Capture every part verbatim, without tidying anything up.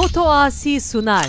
Otoasi Sunar.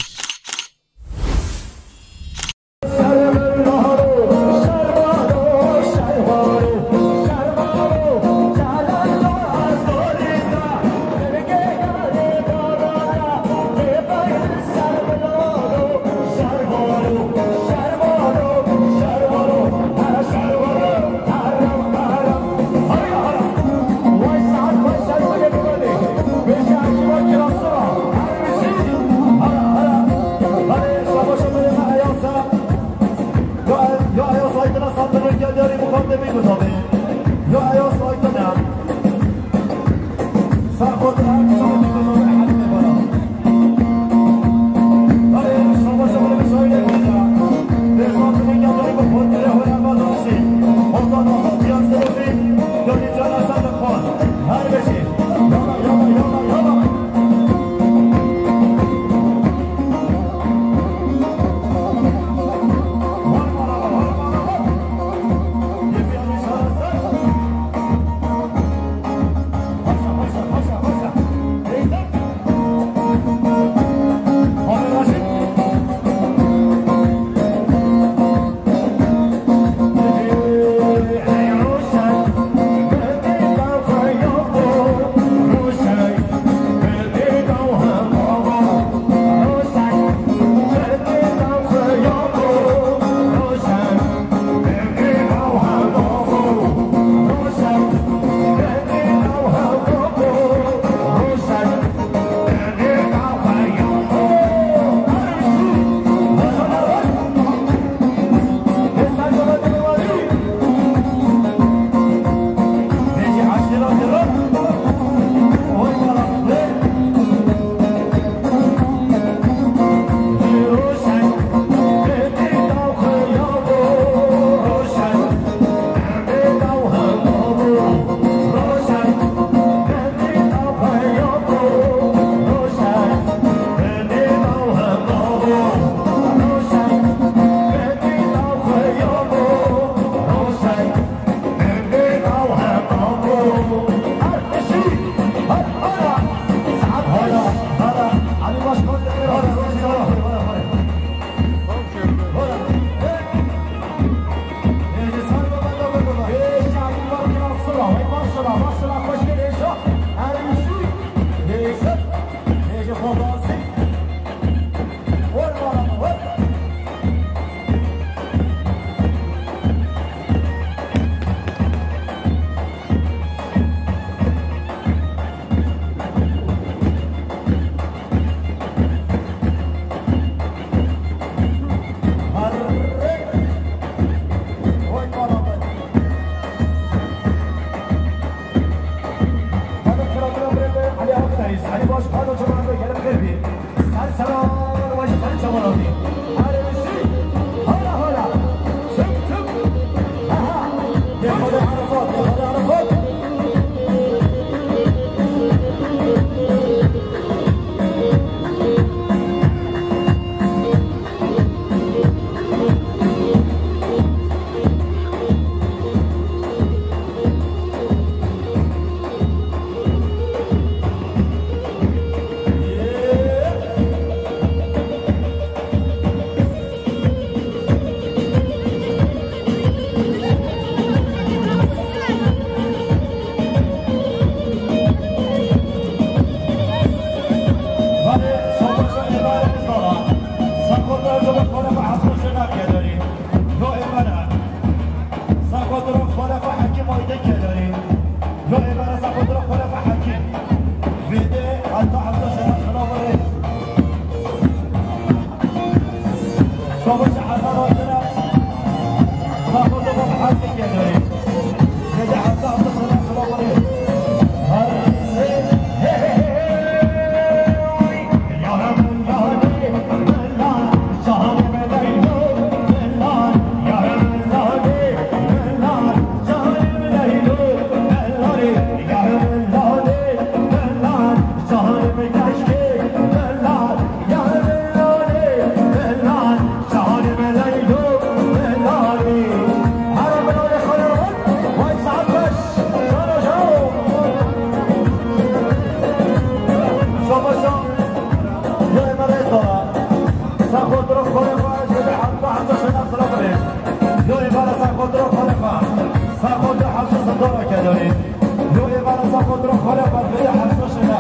Xalê xwe vêya hemsoşê me.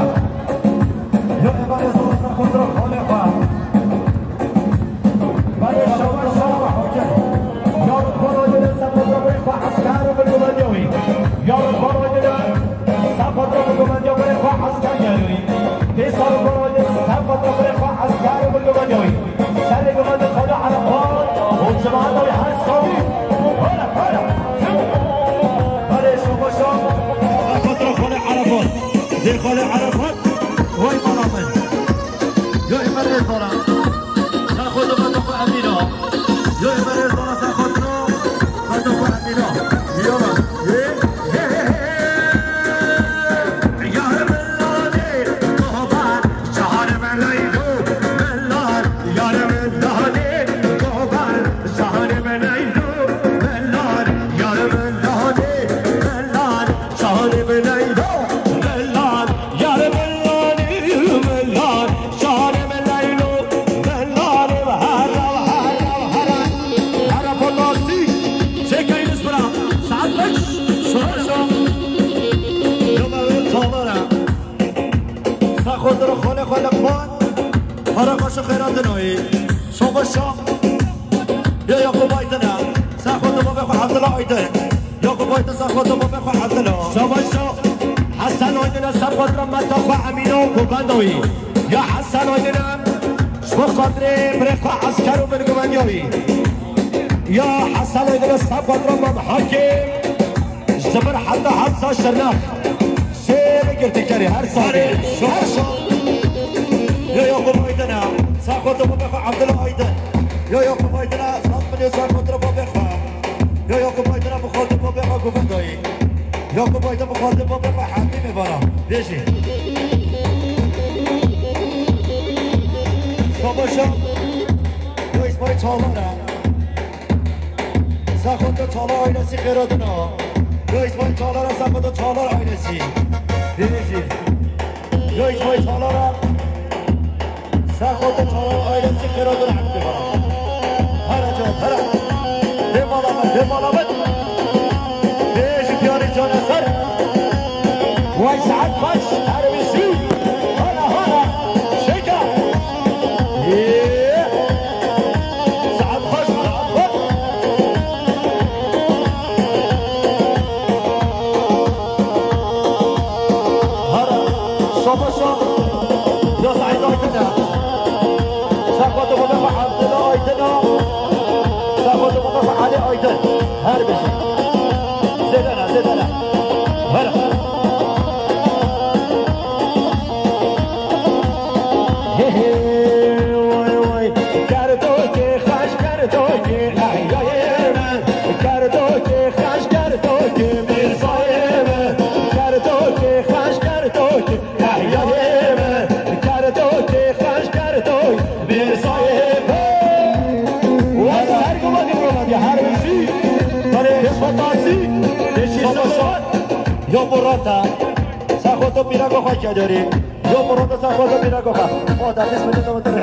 Yo êvarê zala ser xwe dira xalê xwe. Belê şawa şawa hoke. Yarın bana yine sen bana bir xwe asker û bir güvenliği. Yarın bana yine sen bana bir güvenliği bir xwe asker geliyor. Pêsar bana yine sen bana bir xwe asker û bir güvenliği. Serê guhanda Xalê Erefat û cemaeta wî her savî. Hara, hara. Hara, şabaşa. Xalê Xalê Erefat. Dê Xalê Erefat. Vay bala min. Yo, Emer Rêzdana. Sen xwe dixwe dixwe Emîna. Yo, Emer Rêzdana, sen xwe dixwe. Xwe dixwe Emîna. Yo, ye. Saet beş. Şoreşa. Yolda ve çağlara. Saxotir xole xole xwan. Xara xaşi xeyratinoyî. Şobeşa. Ya Yakup Aydın ha. Saxotir babê xwe Abdullah Aydın. Yakup Aydın saxotir babê xwe Abdullah. Şobeşa. Hasan Aydın saxotir meta xwe Emîna û Govendoyî. Ya Hasan Aydın. Ji bo xatirê birê xwe esker û birguvendiya wî. Ya Hasan Aydın saxotir Mam Hakim. Ji vir heta hemsa Şirnex. Şêrê girtîkerê her salê. Her sal. Yo Yakup Aydın e. Saxotir babê xwe Abdullah Aydın. Yo Yakup Aydın e. Sat milyon saxotir babê xwe. Yo Yakup Aydın e, bi xatir babê xwe guven dayî. Yakup Aydın bi xatir babê xwe hemî mêvana. Bêjî. Şabaşa. Yo İsmail Çağlar e. Saxoto Çağlar ailesi xêradina. Yo İsmail Çağlar'a Saxoto Çağlar ailesi. Birinci. Yo İsmail Çağlar'a Saxoto Çağlar ailesi xêradina. Hara can, hara. Dê mala me, dê mala me. Bêjî piyanî can eser. Vay saet baş, her bir şey. Hara, hara. Şeka. Yee. Saet xweş, saet xweş. Hara, şaba şaba. Ya Saîd Aydın ya. Saxoto Mustafa Abdullah Aydın ya. Saxoto Mustafa Ali Aydın. Her bir şey. Zêde ne, zêde ne. Hara. Hey, hey, vay, vay. Kerdokê xweş, kerdokê ehyayê me. Kerdokê xweş, kerdokê Mîrzayê me. Kerdokê xweş, kerdokê ehyayê me. Kerdokê xweş, kerdokê Mîrzayê me. Vay, ser gumanî, gumanî, her bir şey. Belê, pêşvetasî, pêşî zaman. Yo, burata. Saxoto pîrako xwe kedarî. Yo, burata saxoto pîrako xwe. O, da, bismillah, tamam, tamam.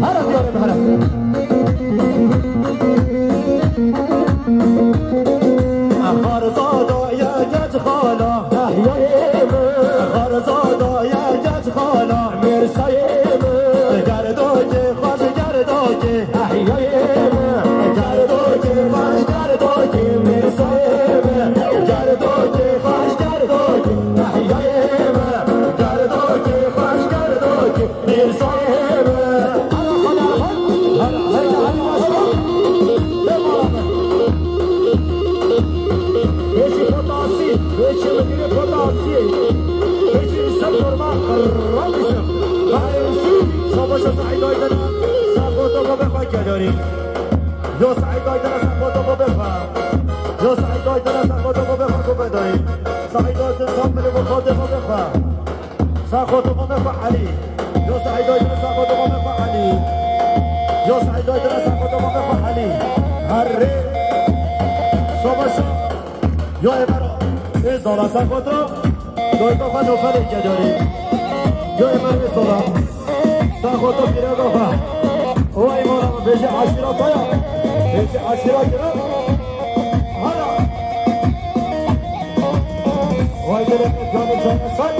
Hara diyarim, hara. Xarzada ya geç xala, ehyayê min. Xarzada ya geç xala, mêrsayê min. Gerdokê xweş, gerdokê ehyayê min. Gerdokê xweş, gerdokê mêrsayê min. Gerdokê xweş, gerdokê ehyayê min. Gerdokê xweş, gerdokê Mêrsayê me. Hara, hara, hara. Hara, hara, hara, hara. Pêşî potasî, pêşî minîrê potasî. Pêşî ser forma, qirran dîsim. Hayır, şu, şabaşa Saîd Aydın. Saxoto babê xwe kedarî. Yo Saîd Aydın, saxoto babê xwe. Yo Saîd Aydın, saxoto babê xwe, babê dayî. Saîd Aydın, saf milî bo xaltê babê xwe. Saxoto Mustafa Ali. Yo Saîd Aydın, saxoto Mustafa Ali. Yo Saîd Aydın, saxoto Mustafa Ali. Herre. Şabaşa. Yo Emer. Ê zala saxoto. Doyka xwe noferê kedarî. Yo Emer ê zala. Saxoto pîreka xwe. Vay vay, bêje aşîra te ya. Bêje aşîra kira. Hala. Vay gelek, canê canê say.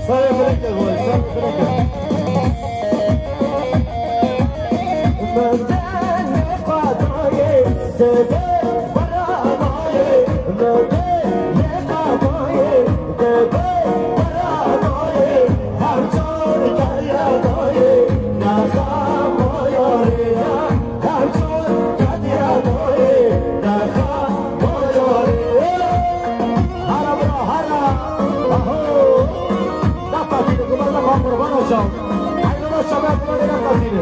Say gelek, vay, say gelek. Hara bira, hara. Aho. Def tazî de, gurbana xwe qurban olsun. Hayırlı olsun, ben buna ne def tazî de.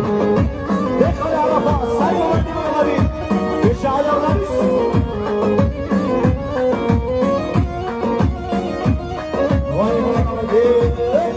Dek hadi Arafa, say baba, dî baba, dî. Yaşa, hadi Allah'ım. Vay, vay, vay, vay.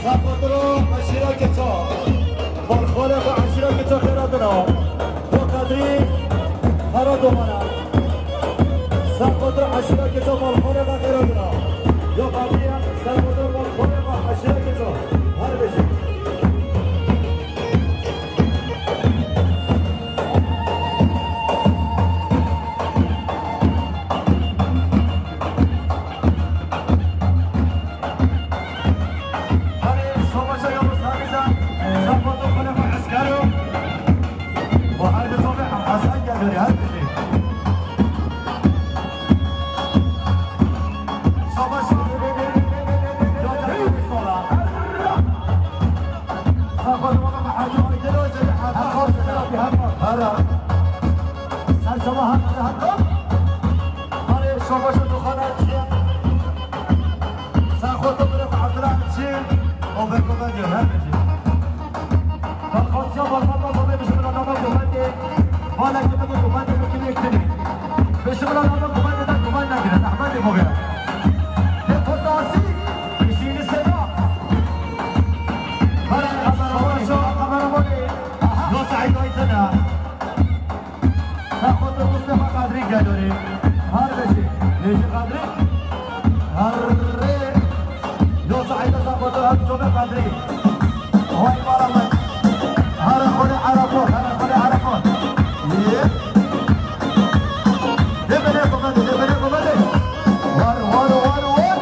Safotro eşîra keço. Balxolê xwe eşîra keço xêra dina. Yo Kadrî, xera domana. Safotro eşîra keço balxolê xwe xêra dina. Yo Kadrî, Safotro balxolê xwe eşîra keço. Her bijî. Erê, şobaşa Yavuz Hemîza, Safo Xulefê Eskero. Û her bi zobê Hasan Gelorî, her bijî. Şobaşa. Safo Xulefê Hecî Aydin Özel, Hasan Gelorî. Her. Ser şoba, her, her. Erê, şobaşa Duxana Çiye. Safo Xulefê Abdullah Çiye. O ve kova diyor, her bijî. Balxotiya balxota xwe bê bişimila nava guhmetê. Vala ki bide guhmetê, bi kinê kinê. Bişimila nava guhmetê de guhmet negire, rehmetê bixwe. Lê Kurtasî, bişînî sera. Bere kameramanê, kameramanê. Aha. Yo Seîd Aytena. Safo Mustafa Kadrî Gelorî. Her bijî. Nêjî Kadrî. Her. Yo Seîd Safo, her Mustafa Kadrî. Vay mala me. Her xole Arafo, her xole Arafo. Ye. De bere komedi, de bere komedi. Var, var, var, var.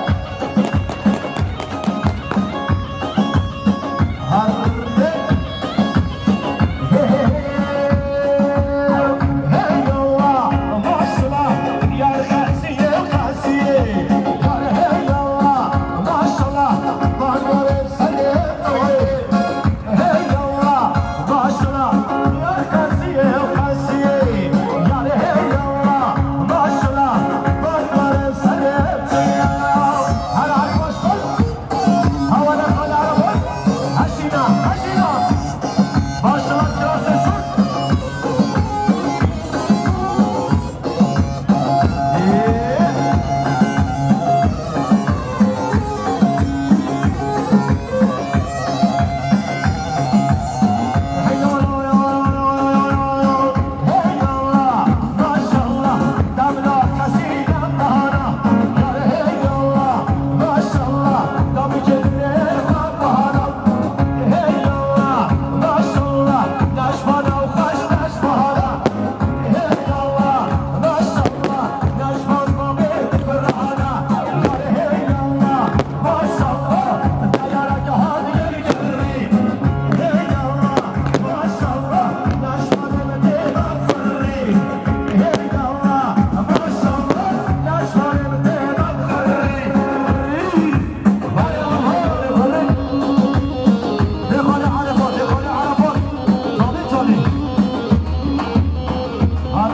Baş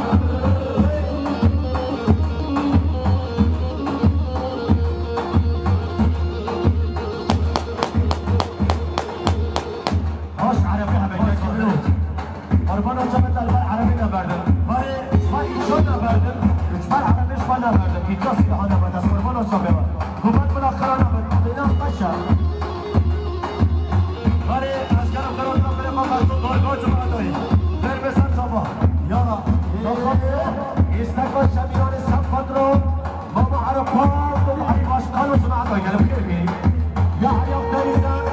erebî hebe, keçî biro. Qurbana çape te li ber erebî neberdim. Barê çipa îço neberdim. Çipa erebî çipa neberdim. Îço sîlaha neberdim. Qurbana çape ve. Kubat bila xira nebin. Dina taşa. Barê ez gelo xira nebin. Xwe xesto darga çipa dayî. Verme ser çapa. Yala. Îsteka şemîranê ser patron. Baba Arafat, Ay Başkan olsun, Arda gelip gelmeyin. Ya Arya Akdeniz sen,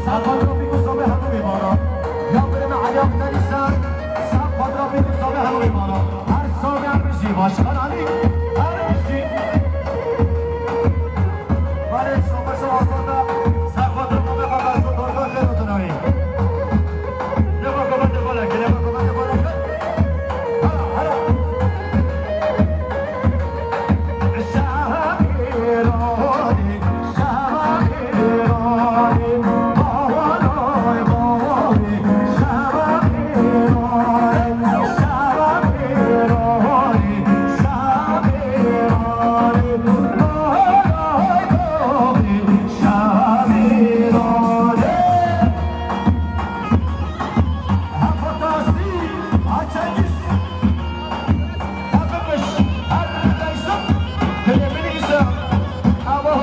Sarfadra bir kusa ve hanım imana. Ya birine Arya Akdeniz sen, Sarfadra bir kusa ve hanım imana. Her sağ gelmişi Başkan Ali, her bir şey. Barış, savaşa asanda, Sarfadra bir kusa ve hanım imana. Hefatasi, Açengiz, Hefatmiş, her neyse, Kelemin ise, Abo.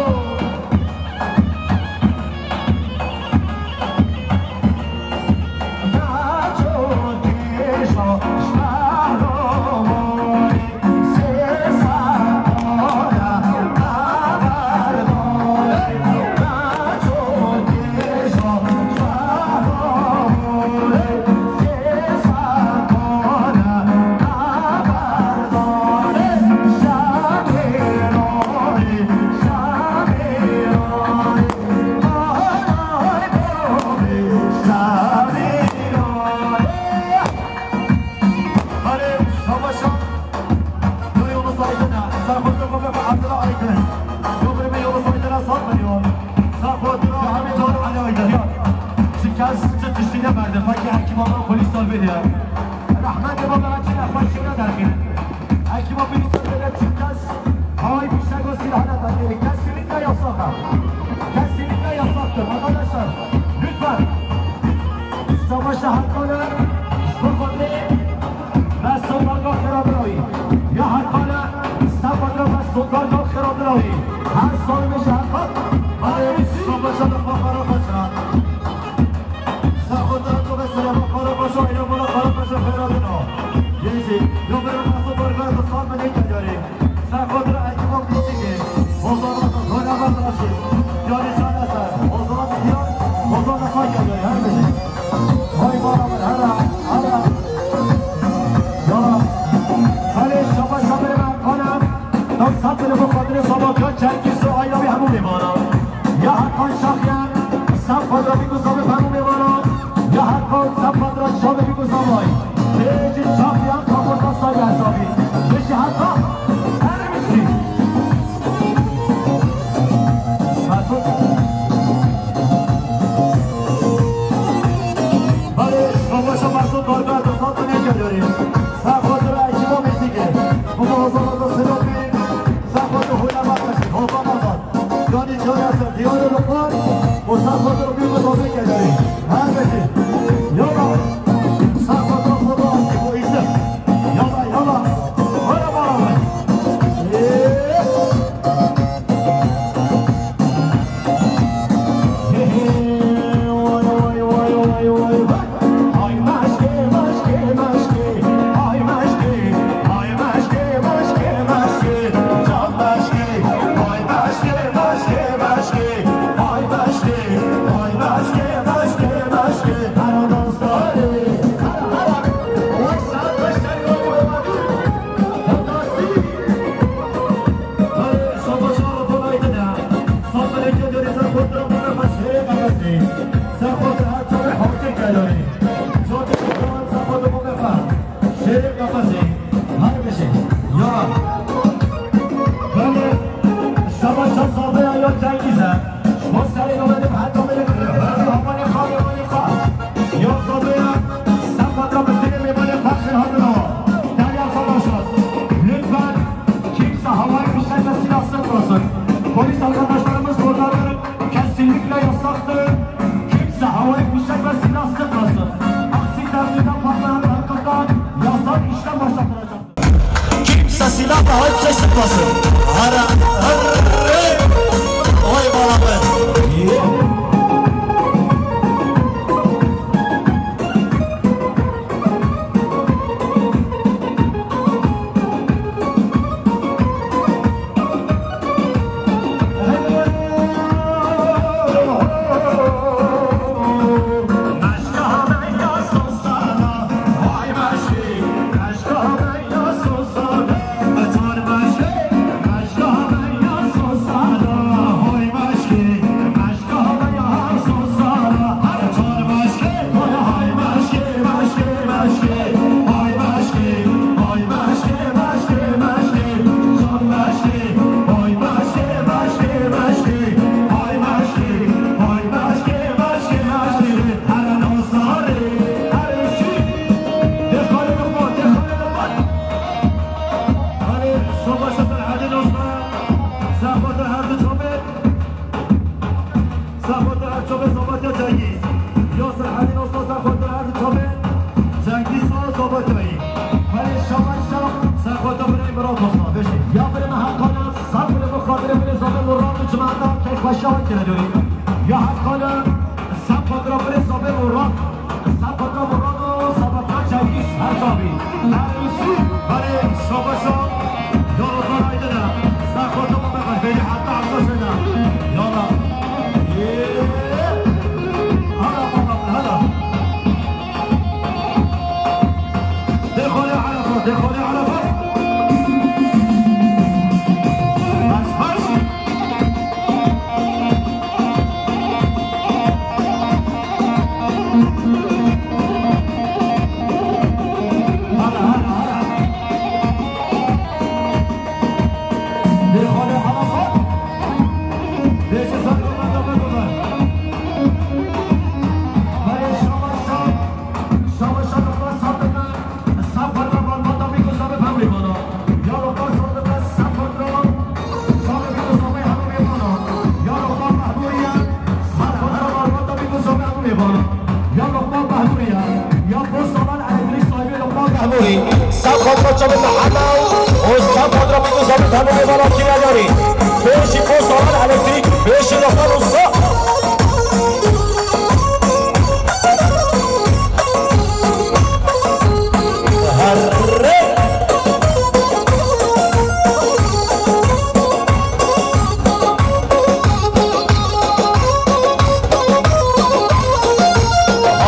Hadi, savaşa. Yo, Yunus Aydın ya. Sarkozy Kobe ve Abdullah Aydın. Yo, bir Yunus Aydın'a sat veriyor. Sarkozy Hamit Ali Aydın ya. Şikayet sıkıntı düştüğüne verdi. Fakir hekim ama polis talep ediyor. Rahmet baba açın ya. Fakir ne derken? Hekim ama polis talep ediyor. Şikayet. Havai fişek o silahına da değil. Kesinlikle yasak. Kesinlikle yasaktır. Arkadaşlar, lütfen. Savaşa hakkını. Sıfır. Mesut Darga xêra birawî. Ya Heqale, Mustafa Darga, Mesut Darga xêra birawî. Her sal me ji Heqal. Ay, Mustafa Darga xêra birawî. Saxo Darga ve Selema Karabaşa, Ayna Mala Karabaşa xêra dina. Yezi, yo bere Mesut Darga, Mustafa ne kadari. Ser xatir ekiba Bîstikê, Hozan Ata, Holavan Raşîd, Diyarî Şaneser, Hozan Diyar, Hozan Ata geldi, her biri. Vay bana, hera, hera. Ya, Xalê Şaba Şabirê me Kana, da sat li bu xatirê Sabatya Çerkîs û Ayla ve hemû mêvana. Ya Hakan Şahiyan, sat xatir bi ku sabê hemû mêvana. Ya Hakan, sat xatir Şabe bi ku sabay. Ê, çaxiyan kaporta sar hesabî. Beşi heta her bişî. Mesut. Hadi, savaşa Mesut darbe, sat ne geliyor? Sağ kontrol ekiba Mizike. Bu muazzam da sebebi. Sağ kontrol hula bakmasın. Hopa mazat. Yani çare ser diyarı lokal, o sağ kontrol bir mutabık geldi. Her beti. Yola. Sağ kontrol foto asik o isim. Yola, yola. Böyle bağlı. Yes. Hey, hey, vay, vay, vay, vay, vay, vay. Ay meşke, meşke, meşke. Ay meşke, ay meşke, meşke, meşke. Can meşke. Ay meşke, meşke, meşke. Ay meşke, ay meşke, meşke, meşke. Her dostları. Her, her. Oy, sen beşten yol yola dur. Fantastik. Hadi, şabaşa, Rafa Aydın ya. Sağ meleke dönüze, kontrol bana baş, şehre kafası. Sen kontrol her türlü halkı geliyor. Çok teşekkür ederim, sen kontrol bana. Şerê qefesê. Her bişê. Ya. Belê. Şaba şa zabeya ya Cengiz e. Bo serê navê de heta belê kırmızı havanê xalê vanê xal. Ya zabeya. Sen baka bitirê mêvanê xal xêr hatino. Derya Lapa, haydi ses çıkmasın. Hara, hara, oy bala be. Ser xatir her çavê Zabatya Cengiz. Ya Serhedîn Usta, ser xatir her du çavê Cengiz Usta Zabatyayî. Belê şaban şam. Ser xatir birê Murat Usta, bêjê. Ya birê me Heqane, ser xatir bi xatirê birê Zabê Murat û cemaeta keyfweşiya wekî re dûrî. Ya Heqane, ser xatir birê Zabê Murat. Ser xatir Murat û Zabatya Cengiz her sabî. Her wî belê şabaşa. Yala, haydi de. Ser xatir Murat, haydi heta heta şöyle. Yala. Hala baba, hala. Dêxole Arafat, dêxole Arafat. Baş, baş. Hala, hala, hala. Dêxole Arafat. Dêşi Serhedîn Usta, Serhedîn Usta. Belê şabaşa. Şabaşa Rexma Sabir'e, Safadra Balbata Bîku Sabir hemû vana. Ya Rexma Sabir'e, Safadra Sabir Bîku Sabir hemû vana. Ya Rexma Behbûriye, Safadra Balbata Bîku Sabir hemû vana. Ya Rexma Behbûriye, ya postalan elektrik sahibi Rexma Behbûrî. Safadra Çabir Mehela û Safadra Bîku Sabir hemû vana kî vana yarî. Pêşî postalan elektrik, pêşî Rexma Usta. Herre!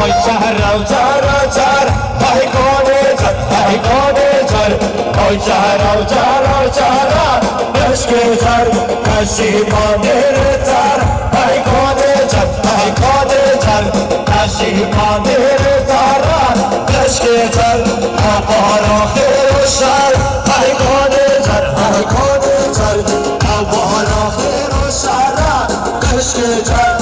Ay çehre û çehre çer, hey kanê çer, hey kanê çer. Ay çehre û çehre çer, eşkê çer, eşî kanê çer, hey kanê çer. Hey Qadê car, eşî Qadê cara, eşkê car, a bahara xêr û şer. Hey Qadê car, hey Qadê car, a bahara xêr û şer, eşkê car.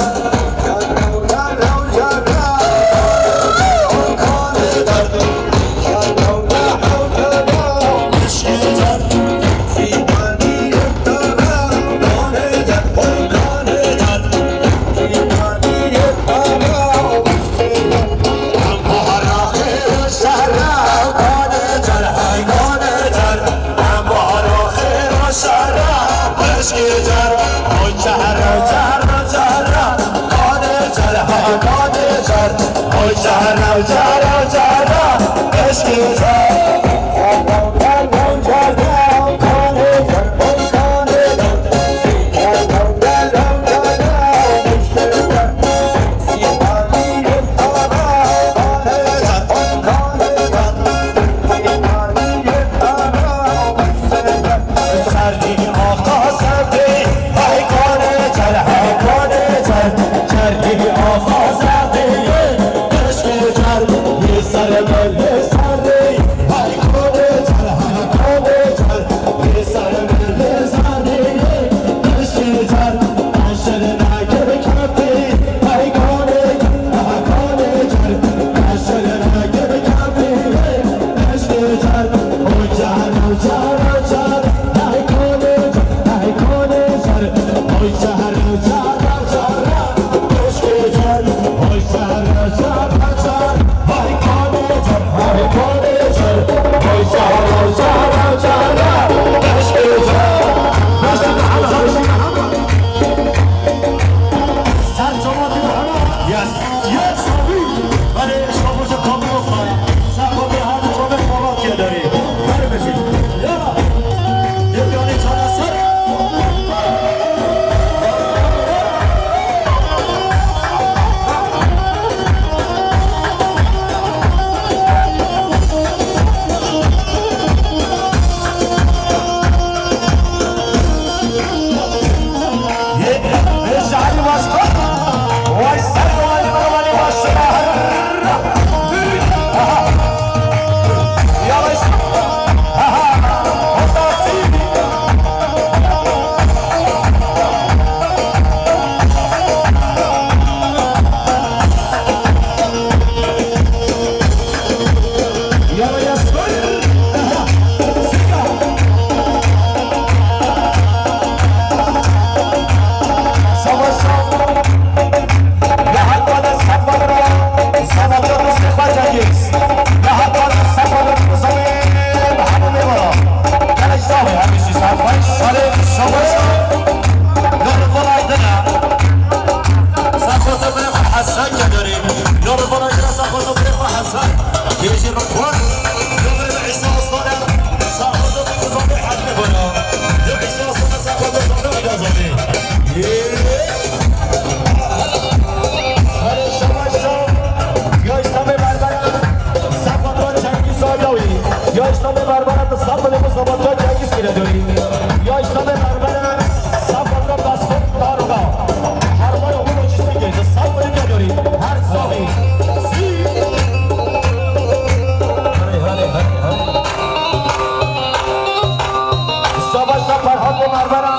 Berbera,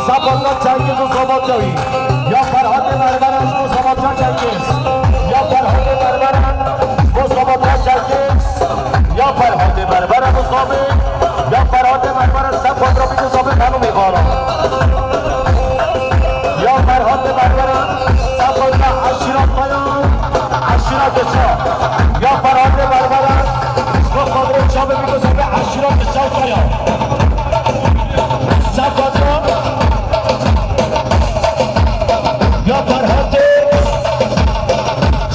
Sabatya Cengiz û Sabatya wî. Ya Ferhatê Berbera ji bo Sabatya Cengiz. Ya Ferhatê Berbera ji bo Sabatya Cengiz. Ya Ferhatê Berbera bi Sabê. Ya Ferhatê Berbera ser kontra bî Sabê, xanûmê bala. Ya Ferhatê Berbera ser kontra eşîra Kaya. Eşîra Geça. Ya Ferhatê Berbera ji bo kontra Sabê bî Sabê, eşîra Geça Kaya. Sefata. Ya Ferhatê.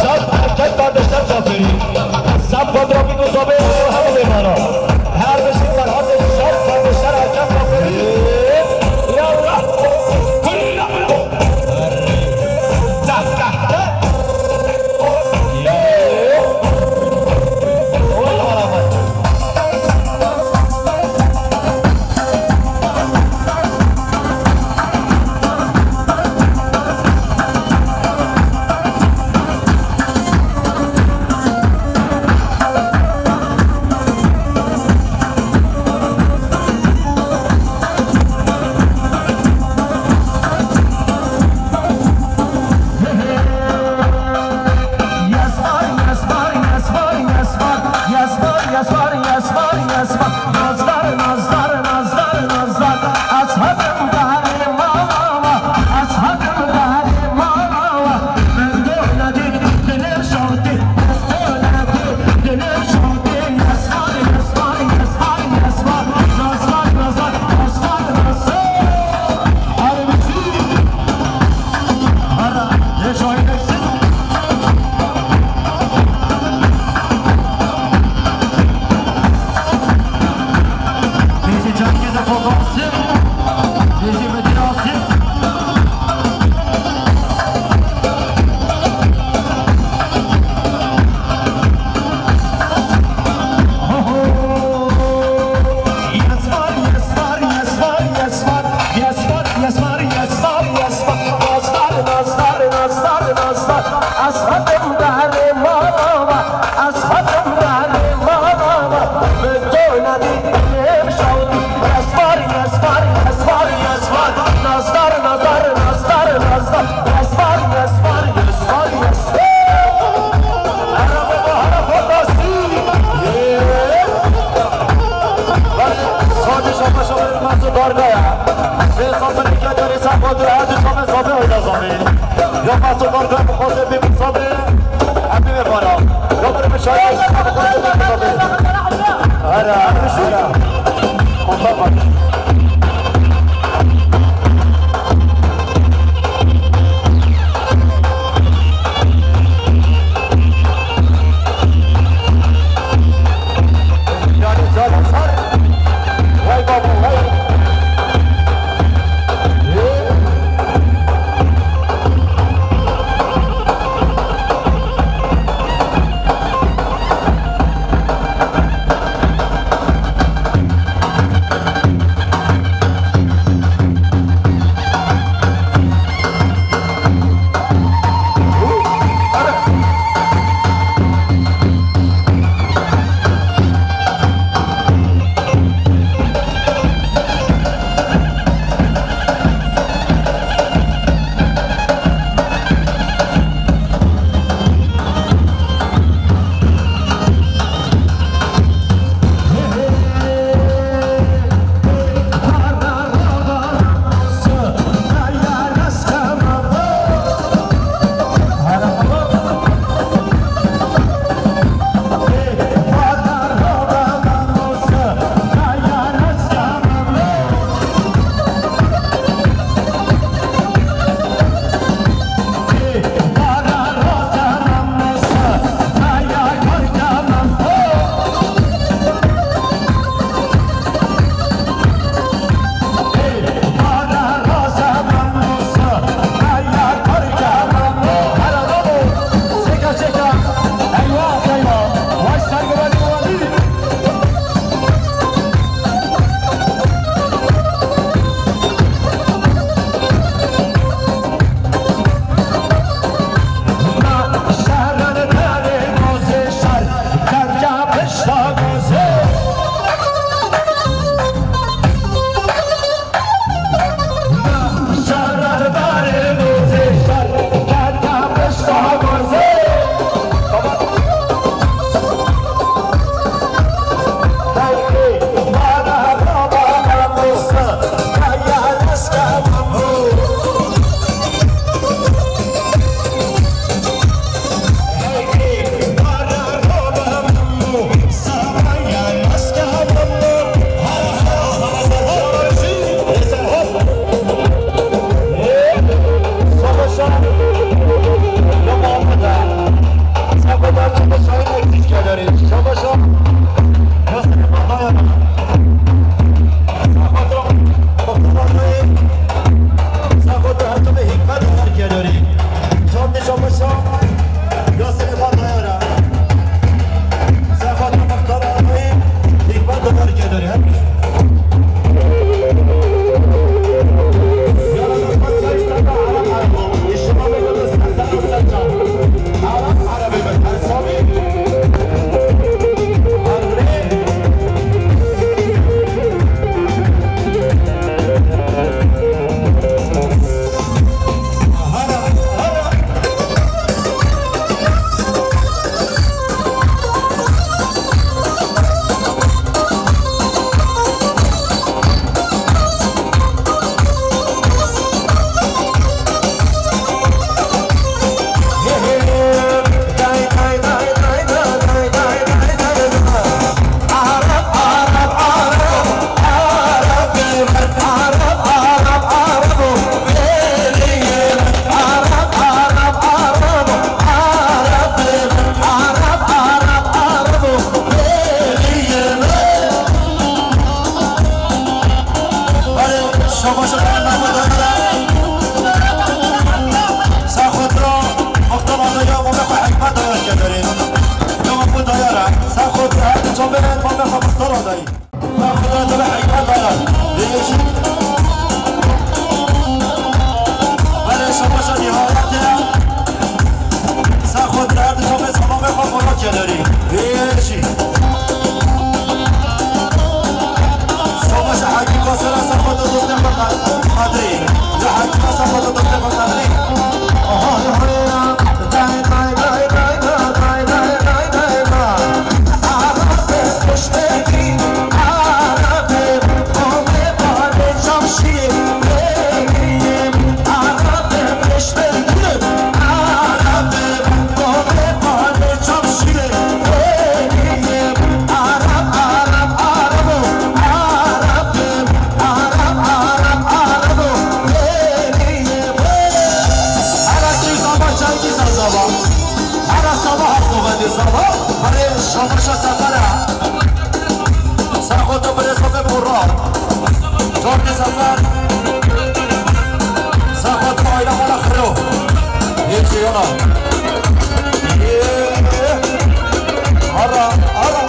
Saf erkek kardeşler zaferi. Saf kontra bir uzabe, hadi bana. Her bir şey Ferhatê, saf kardeşler erkek zaferi. Ya Allah. Başa Mehmet Dayar. Saxotra, Muxtar Adaya, Mame xwe Hikmet Dayar kederin. Ya Mame Dayar, Saxotra, her çabe, Mame xwe Muxtar Adayî. Saxotra, Mame Hikmet Dayar. Değişik. Böyle şabaşa nihayet ya. Saxotra, her çabe, Mame xwe Murat kederin. Değişik. Şabaşa Hekîm Kasera, Saxotra dostê xwe Qadrî. Ya Hekîm Saxotra dostê xwe Qadrî. Hera kî zava, çay kî zava. Hera sabah hafta ve zava. Bare şamaşa sefera. Saxoto bire sobe burra. Jordi sefer. Saxoto ayla mala xiro. Hiç yana. Ara, ara.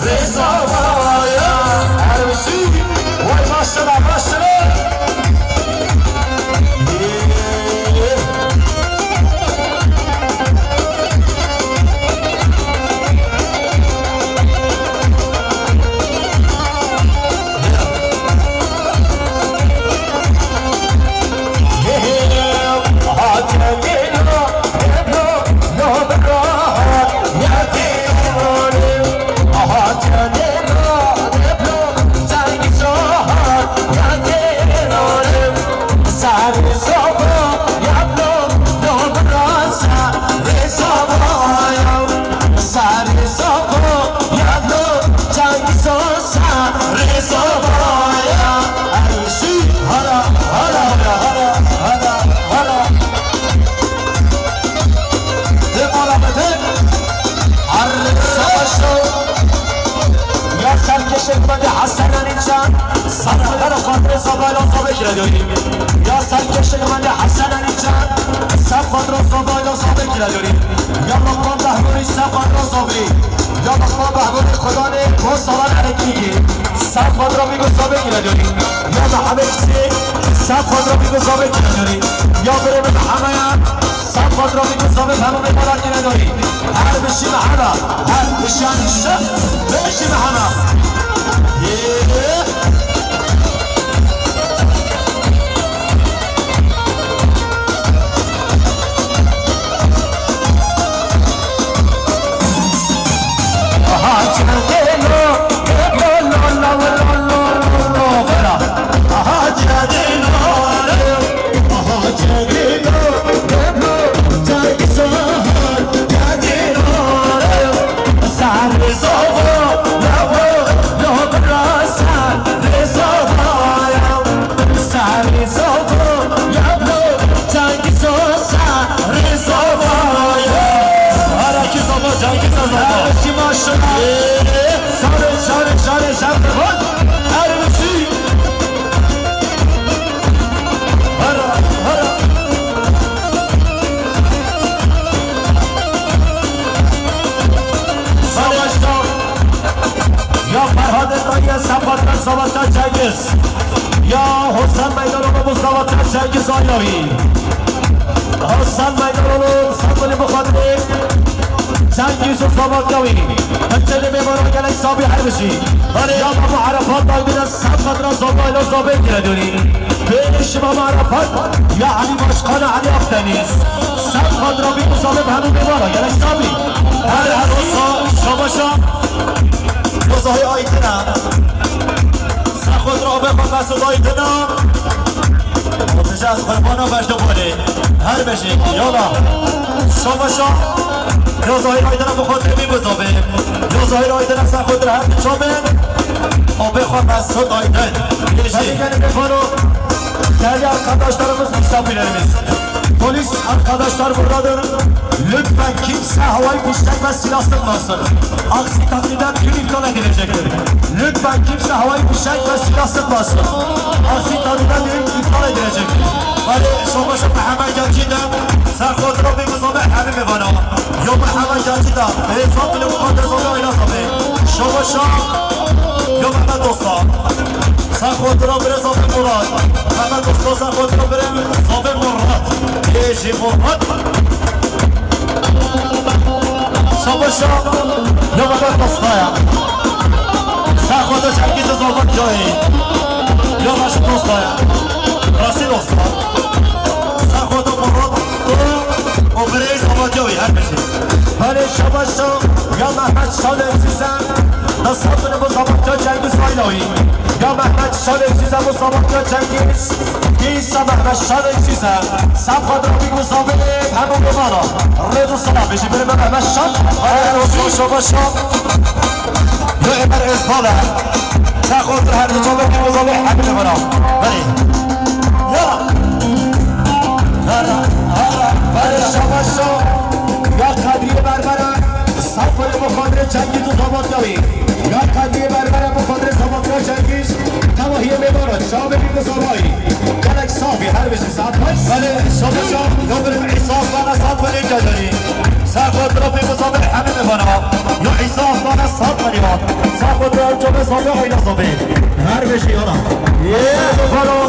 Rêza vaya, Ermişî, vay maşallah, maşallah. Sarı sopa, yavru, çay sosa, Rêza vaya, Ermişî, hara, hara, hara. Dê mala me dê. Arre savaşo. Ya serkeşek me de Hesen Anîcan, sed xatir xatirê Zavayla Zavê kire dörî. Ya serkeşek me de Hesen Anîcan, sed xatir Zavayla Zavê kire dörî. Ya Lokman Behbûrî, sed xatir Zavê. Ya Lokman Behbûrî, Xudanê, bo salan erekî. Sed xatir Bîgo Zavê kire dörî. Ya Mihemed Çiçek, sed xatir Bîgo Zavê kire dörî. Ya birê min Mihemeya, sed xatir Bîgo Zavê, hemû mêvanan kire dörî. Her bişî Mihema, her bişî Anîşe, bişî Mihema. Yê. Sarı sopa, yavru, Cengiz Osa, Rêza vaya. Hara kî zava, Cengiz Osa. Ermişî maşallah. Ee, şare, şare, şare, şare. Ermişî. Hara, hara. Savaşta. Ya Ferhadê Dayê, sed xatir Savaşta Cengiz. Ya Hosen Meydanova, Mustafa Cengiz Ayavî. Hosen Meydanova, Sambili Muxadimê Cengiz Mustafa Ayavî. Hemçe lê mêvana gelek sabî her bijî. Hadi ya Baba Arafat Daybine, sed xatir Zavayla Zavê kire dörî. Bênî şima Arafat, ya Elî Başkan, Elî Akdeniz. Sed xatir Bîgo Zavê, hemû mêvana gelek sabî. Her her olsa, şabaşa. Bozahî Aytine. Saxo Rabê xwe Mesûd Aydin e. Dije ez qurbana beş de borê. Her beşê, yala. Şabaşa. Ya Zahîr Aydin e, bi xatirê min bizavê. Ya Zahîr Aydin e, ser xatir her du çavên. Rabê xwe Mesûd Aydin. Bêjî. Hadi gelin bir paro. Değerli arkadaşlarımız, misafirlerimiz. Polis arkadaşlar buradadır. Lütfen kimse havai fişek ve silah sıkmasın. Aksi takdirde tüm iptal edilecektir. Lütfen kimse havai fişek ve silah sıkmasın. Aksi takdirde düğün iptal edilecektir. Belê, şabaşa Mihemed Gencî de, ser xatir Rabê bizavê hemî mêvana. Ya Mihemed Gencî de, ê, zaf bile bu kadar zaf ayla zaf. Şabaşa, ya Mehmet Usta. Ser xatir birê Zafê Murat. Mehmet Usta ser xatir birê Zafê Murat. Ê jî Murat. Şabaşa. Ya Mehmet Usta ya. Ser xatir Cengiz Zavat Cahî. Ya Raşit Usta ya. Rasil Usta. Ser xatir Murat. O birê Zavat Cahî her biçim. Belê şabaşa. Ya Mehmet Şahin Size. Nasıl bunu bu Zavat Cahî Cengiz Aylawi. Ya Mehmet Şahin Size bu Zavat Cahî Cengiz. Dîsa Mehmet Şahin Size. Safadra bir bu Zavat. Hemû bimana. Rêz û selam. Bêjî birê me Mehmet Şahin. Hayır olsun şabaşa. Ya Ömer Ezbala. Sen kontrol her zaman bir bu Zavat. Hemû bimana. Hadi. Ya. Hara, hara, hara, şabaşo. Ya Kadriye Berbere, safirê bi xatirê Cengiz û Zavat Yawî. Ya Kadriye Berbere bi xatirê Zavat Yaw Cengiz, tevahiye mêvana, çavê bî bi zavayî. Gelek safî, her bijî saet baş. Belê, şabaşo, ya birim Îsa Aslan'a saat ve lê geldi. Sağ kontrol bir bu Zavat hemî mêvana. Ya Îsa Aslan'a saat ve lê. Sağ kontrol çavê Zavat ayna Zavat. Her bijî yana. Ye, baro.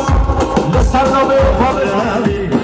Li ser navê Babê Xelî.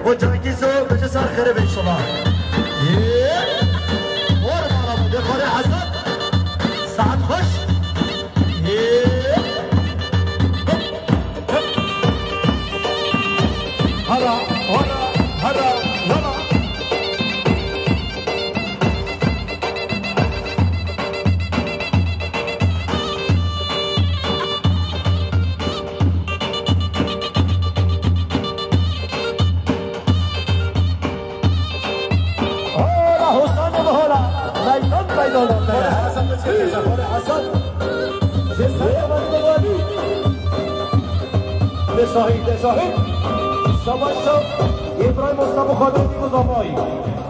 O Cengiz o, bêje ser xêrê be inşallah. Yê, or mala min, dê xwarê Hesen. Saet xweş. Yê. Hara, hara, hara, hara. Hola, Hosane, hola. Meydan, meydan, meydan. Hasan, Hasan. Hasan. Şahid, Şahid. Savaşta İbrahim Usta bu kadar bir uzamay.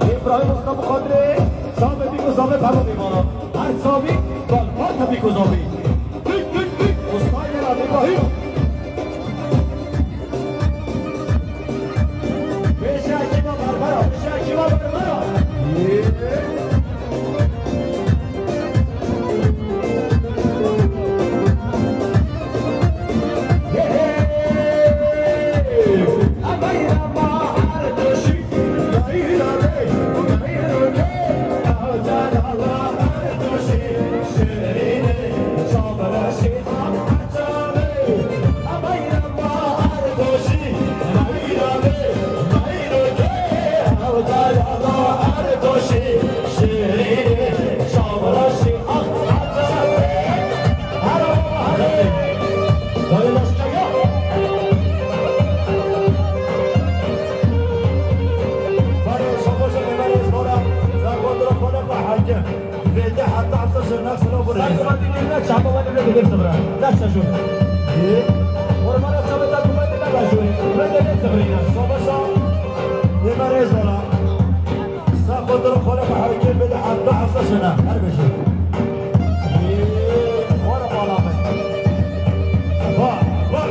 İbrahim Usta bu kadar. Sabe bir uzamay, tamam, tamam. Her sabi, bak, bak, bir uzamay. Dik, dik, dik. Usta ile İbrahim. Beşe kima Barbara, beşe kima Barbara. Vêde heta hafta şirnak silo bure. Sen kuma dikir ne çaba var ne de hepsi bura. Ne çajur. Ormana çaba da kuma dikir ne çajur. Ne de hepsi bura. Savaşa. Yeme rezala. Sa kodur xole bu hareket bêde heta hafta şirnak. Her bir şey. Ora bağlama. Bak, bak.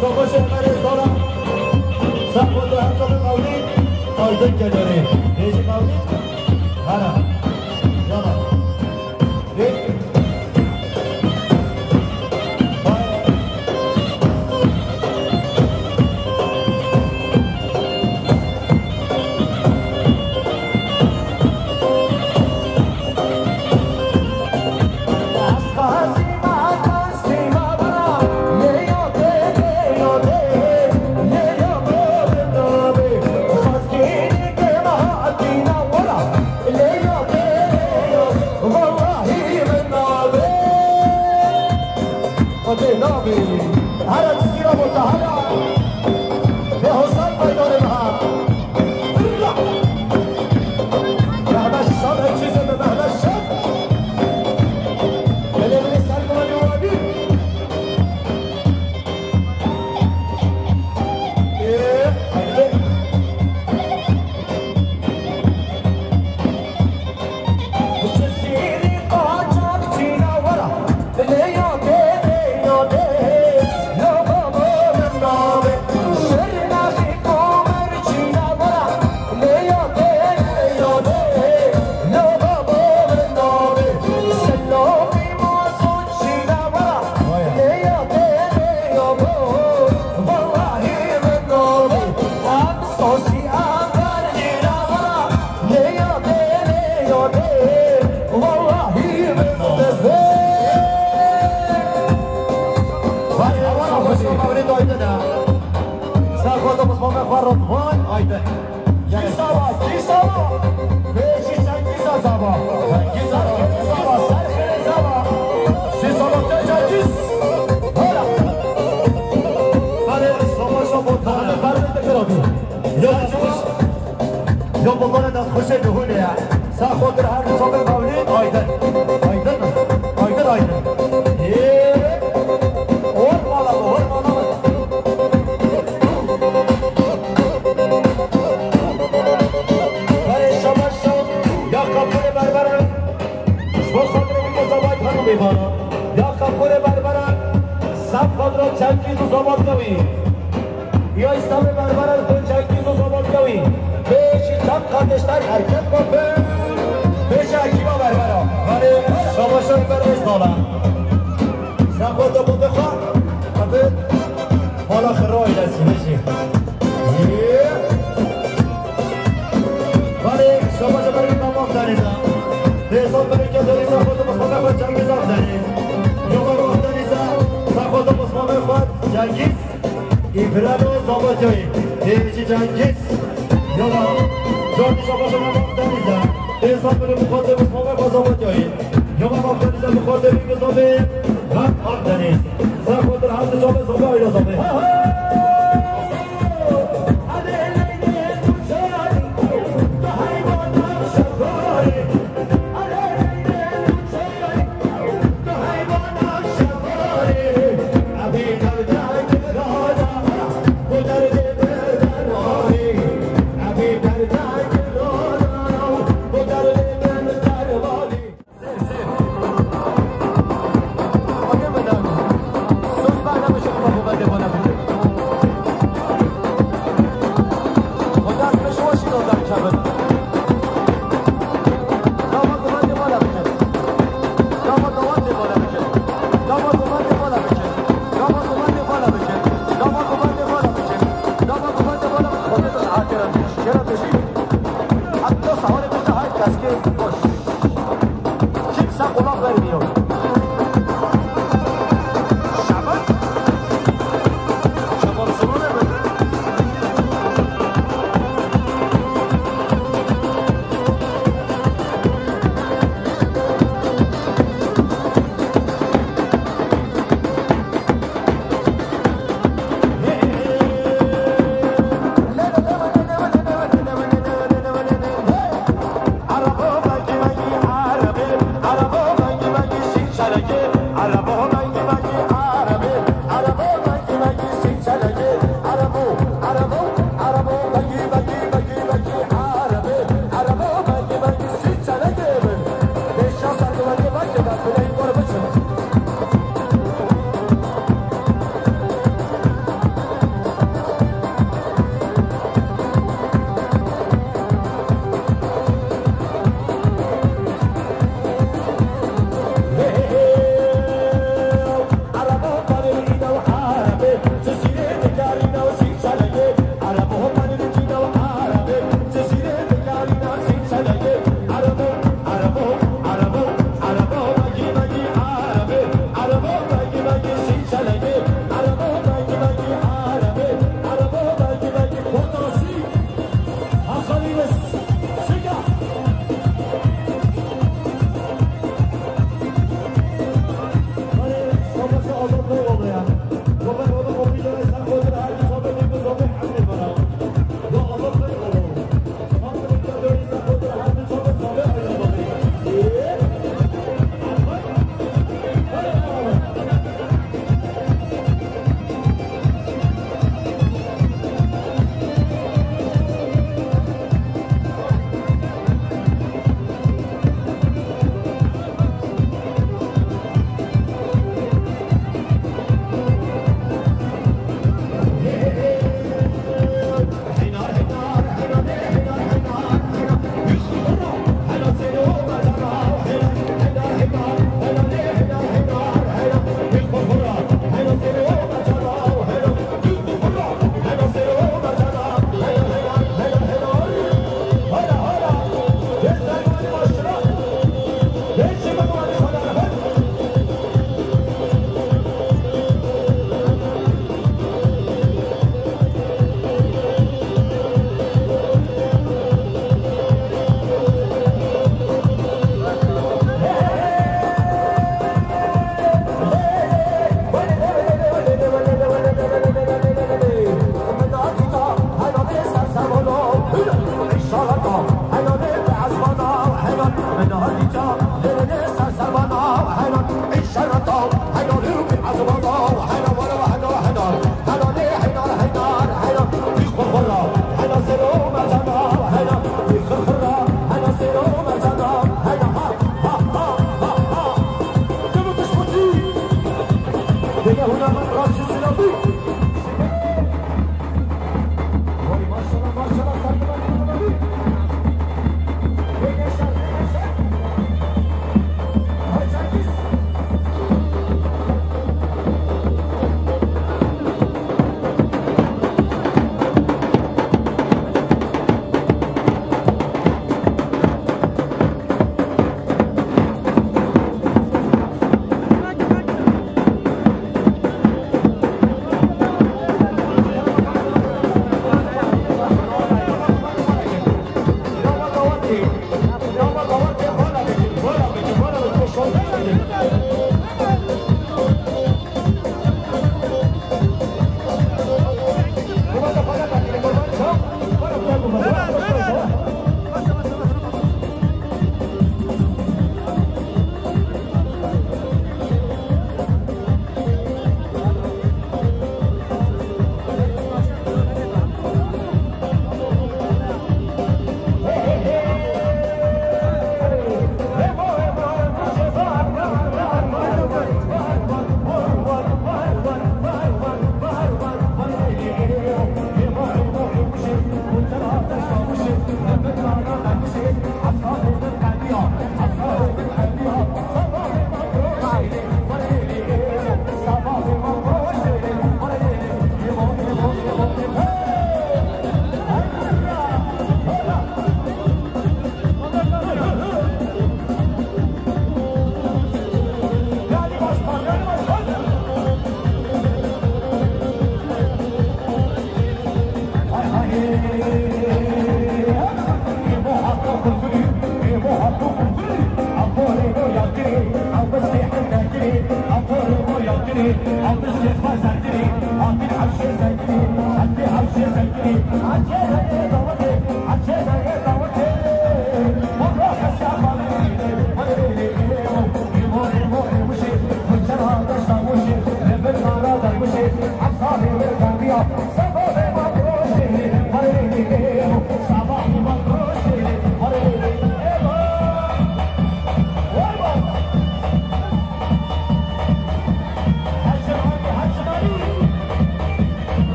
Şoxoşê Emerê Zala. Sexo de hemşoxê Mewlîd. Aydın Kelerî. Bêjî Mewlîd. Hera. Yana. Bê. Xwedê navê. Here çizî ra bota, here. Bê Hosan meydanê meha. Mehmet Şam, ev çi zêde Mehmet Şam. Belê min ser gumanî wabî. Ê, haydi. Vay, aman, aman, aman, aman, aman, aman. Sağ ol, Mustafa, Faruk, vay, haydi. Kî sava, kî sava? Bêjî Cengiz a sava. Cengiz a sava. Ser xêrê sava. Jî sava te Cengiz. Hola. Hadi, sava, sava, daha ne var ne tekrar. Yok, yok, bu kadar da hoşe de hune ya. Sağ ol, her zaman Mevlid. Aydın. Aydın. Aydın, Aydın. Ee, olmalı, olmalı. Berê şabaş şaw, ya kapurê berberan. Ji bo xatirê min ke zavay xanimê bana. Ya kapurê berberan, saf xatira Cengiz û zavatya wî. Ya îslamê berbera ji bo Cengiz û zavatya wî. Bêjî çend kardeşler erkek bapin. Bêjî ekîba berbera. Berê şabaşa berê zala. Sen xwe de bode xwe. Abi. Mala xira ailesi, bêjî. Yê. Vale, şabaşa berê Mehmet Akdeniz'e. Behzat Melike Deniz, Safo de Mustafa Cengiz Akdeniz. Yoma Akdeniz'e, Safo de Mustafa Cengiz. İbrahim Zabatyayı. Denizci Cengiz. Yoma. Dört şabaşa Mehmet Akdeniz'e. Behzat Melike Mustafa Zabatyayı. Yoma Akdeniz'e, Mustafa Cengiz abi. Bak Akdeniz. Safo de Hamdi Zabe, Zabe, Zabe. Ha ha!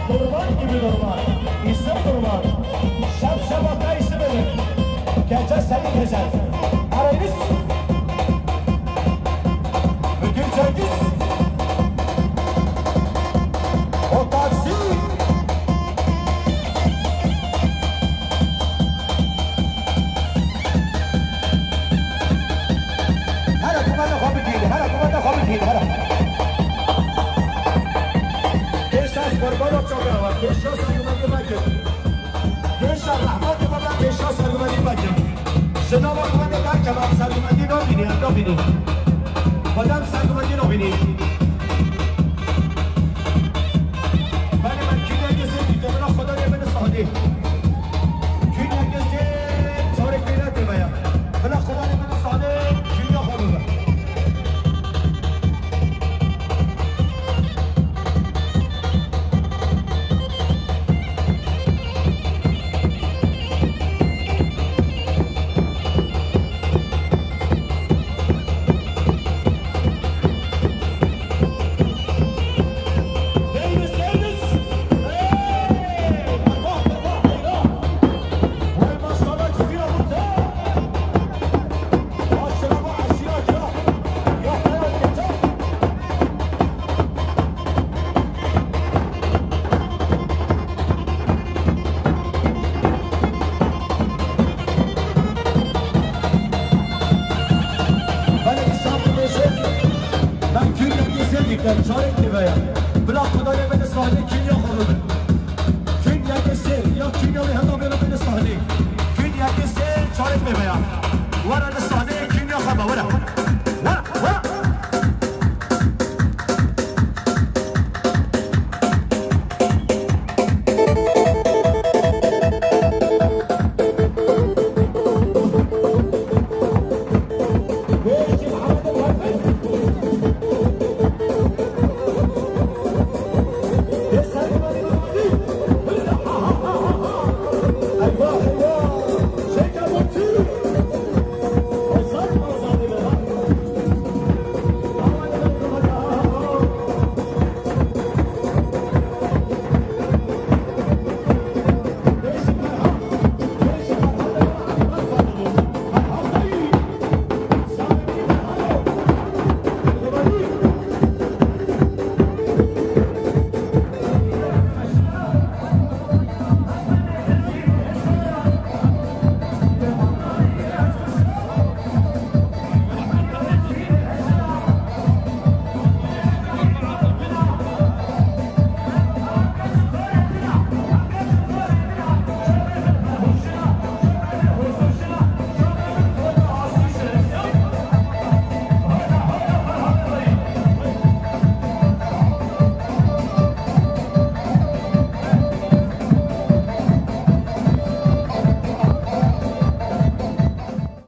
Kurban gibi kurban. İsim kurban. Şap şapa kayısı benim. Gece seni gezer. Arayız. Müdür Cengiz. O taksi. Hele kumanda xwe bigihîne, hele kumanda xwe bigihîne, hele. Pêşa ez qurbana çavê we, pêşa sergimendî vekir. Pêşa rehmetê we, pêşa sergimendî vekir. Ji nava kumandê derkeve, em sergimendî nabînî, em nabînî. Xwedê em sergimendî nabînî. Belê, me kî dergê zêdî, demina Xwedê bine sahdê. Kî dergê zêdî, çarek pêre tê me ya. Bila Xwedê bine sahdê, kî ya xwe bibe.